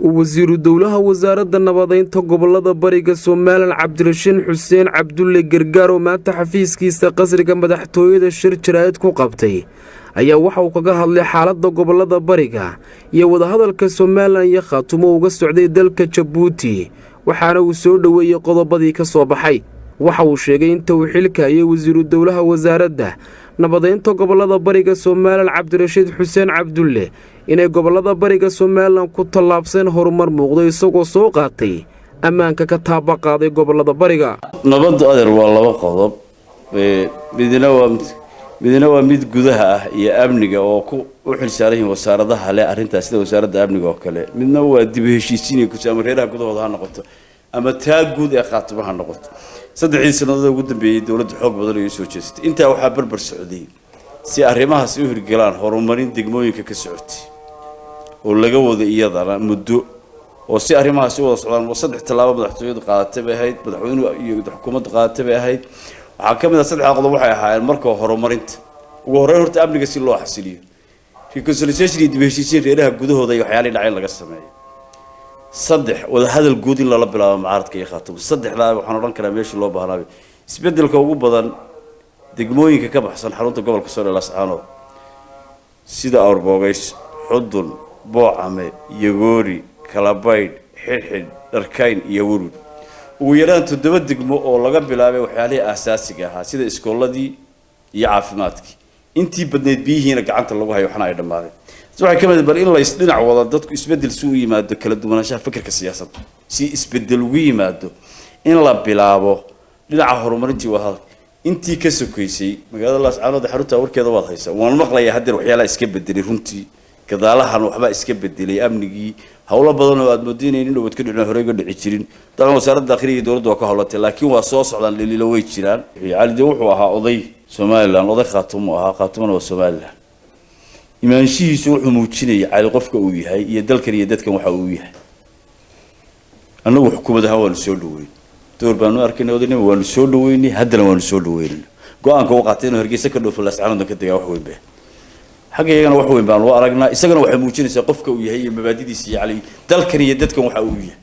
Wasiiru dowlaha Wasaaradda Nabadeynta Gobolada Bariga Somaliland, Cabdirashiin Xuseen Cabdulle Gargaar, oo maanta xafiiskiisa qasriga madaxtooyada shir jaraa'id ku qabtay, ayaa waxa uu kaga hadlay xaaladda gobolada bariga iyo wadahadalka Somaliland iyo Khaatumo uga socday dalka Jabuuti, waxaana uu soo dhoweeyey qodobadii ka soo baxay. Waxa uu sheegay inta uu xilka hayay wasiiru dowlaha Wasaaradda Nabadeynta Gobolada Bariga Somaliland, Cabdirashiid Xuseen Cabdulle, inay gobolada bariga Somaliland ku tallaabseen horumar muuqdo, isagoo soo qaatay ammaanka ka taaba qaaday gobolada bariga. Nabaddu, adeer, waa laba qodob. Midna waa mid gudaha ah iyo amniga oo ku u xilsaaran yihiin wasaaradaha leh arrintaas, sida wasaaradda amniga oo kale. Midna waa dib u heshiisiin, ama reeraha gudahooda ha noqoto ama taa guud ee Khaatimo ha noqoto. 3dii sannadood ugu dambeeyey dowladda xoog badan ayay soo jeestay. Intaa waxaa barbar socday, si arrimahaas u hirgalaan, horumarin degmooyinka ka socotay oo laga wado iyadana muddo, oo si arrimahaasi u wada socdaan oo saddex tallaabo madaxtooyadu qaadatay bay ahayd, madaxweynuhu iyo xukuumaddu qaadatay bay ahayd. Waxaa ka mid ah saddexda qodob, waxay ahaayeen marka horumarinta ugu horreyn horta amniga si loo xasiliyo, reconciliation iyo dib heshiisiin reeraha gudahooda iyo waxyaalihii dhacay in laga sameeyo, saddex, wadahadal guud in lala bilaabo mucaaradka iyo Khaatumo. Saddexdaa waxaan odhan karaa meeshii loo baahnaabay isbeddelka ugu badan degmooyinka ka baxsan xarunta gobolka Sool ee Laascaanood, sida Awrboogays, Xudun, Boocame, Yagoori, Kalabaydh, Xidhxidh, Dharkayn iyo Wurud. Ugu yaraan toddoba degmo oo laga bilaabay waxyaalihii aasaasiga ahaa, sida iskooladii iyo caafimaadkii, intii badnayd biyihiina gacanta lagu hayo, waxna ay dhammaadeen. Waxay ka mid bal in lays dhinac wada dadku isbeddel si u yimaado, kala duwanaanshaha fikirka siyaasadda si isbeddel ugu yimaado, in la bilaabo dhinaca horumarintii wadahadalka. Intii ka sokaysay magaalada Laascaanood xarunta warkeeda waad haysaa. Waan maqlayaa haddeer waxyaalaha iska bedelay. Runtii gadaalahan waxbaa iska bedelay, amnigii, howlo badan oo aad moodinay in dhowad ka dhicin horey ga dhici jirin. Dabcan wasaaradda dakhliga iyo dowladda waa ka howlatay, laakiin waa soo socdaan, dhaliilo way jiraan. Cali de wuxuu ahaa oday Somaliland, oday Khaatumo ahaa, Khaatumona waa Somaliland. Imaanshihiisu wuxuu muujinayay Cali qofka uu yahay iyo dalkan iyo dadkan waxa uu yahay. Annagu xukuumad ahaan waanu soo dhaweyn, door baanu arkaynay odaynimo, waanu soo dhaweynay, haddana waanu soo dhaweynayna. Go-aanka uu qaatay inuu Hargeysa ka dhoofo, Laascaanoodna ka degaa, wax weyn ba xagga iyagana wax weyn baanu aragnaa. Isagana waxay muujinaysaa qofka uu yahay iyo mabaadidiisa iyo Cali dalkan iyo dadkan waxa uu yahay.